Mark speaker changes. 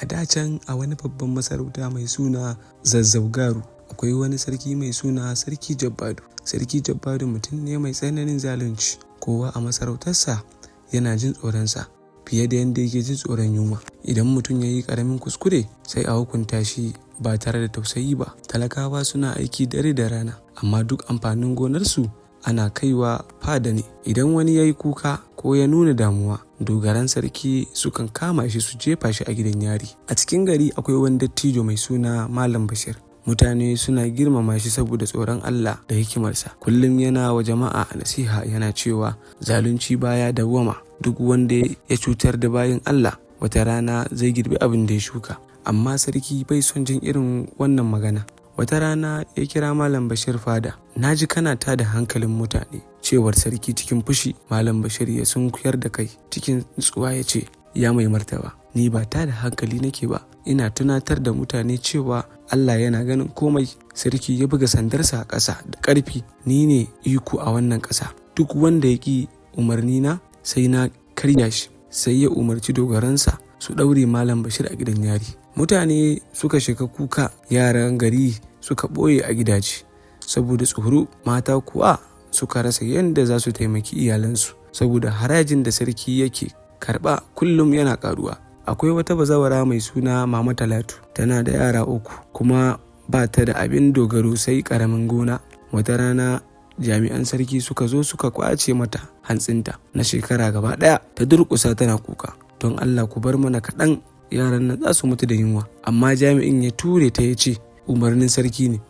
Speaker 1: A da can, a wani babban masarauta mai suna Zazzaugaru, akwai wani sarki mai suna Sarki Jabbadu. Sarki Jabbadu mutum ne mai tsananin zalunci. Kowa a masarautarsa yana jin tsoronsa fiye da yadda yake jin tsoron yunwa. Idan mutum ya yi ƙaramin kuskure, sai a hukunta shi ba tare da tausayi ba. Talakawa suna aiki dare da rana, amma duk amfanin gonarsu ana kaiwa fada ne. Idan wani ya yi kuka ko ya nuna damuwa, dogaran sarki sukan kama shi su jefa shi a gidan yari. A cikin gari akwai wani dattijo mai suna Malam Bashir. Mutane suna girmama shi saboda tsoron Allah da hikimarsa. Kullum yana wa jama'a nasiha, yana cewa zalunci baya dawwama. Duk wanda ya cutar da bayin Allah, wata rana zai girbi abin da ya shuka. Amma sarki bai son jin irin wannan magana. Wata rana ya kira Malam Bashir fada. "Na ji kana tada hankalin mutane," cewar sarki cikin fushi. Malam Bashir ya sunkuyar da kai cikin nutsuwa ya ce, "Ya mai martaba, ni ba tada hankali nake ba. Ina tunatar da mutane cewa Allah yana ganin komai." Sarki ya buga sandarsa a ƙasa da ƙarfi. "Ni ne iko a wannan ƙasa. Duk wanda ya ƙi umarnina, sai na karya shi." Sai ya umarci dogaransa su ɗaure Malam Bashir a gidan yari. Mutane suka shiga kuka, yaran gari suka ɓoye a gidaje saboda tsoro, mata kuwa suka rasa yadda za su taimaki iyalansu saboda harajin da sarki yake karɓa kullum yana ƙaruwa. Akwai wata bazawara mai suna Mama Talatu, tana da yara uku kuma ba ta da abin dogaro sai ƙaramin gona. Wata rana jami'an sarki suka zo suka kwace mata hantsinta na shekara gaba ɗaya. Ta durƙusa tana kuka, "Don Allah ku bar mana kaɗan, yaran nan za su mutu da yunwa." Amma jami'in ya ture ta ya ce umarnin sarki ne.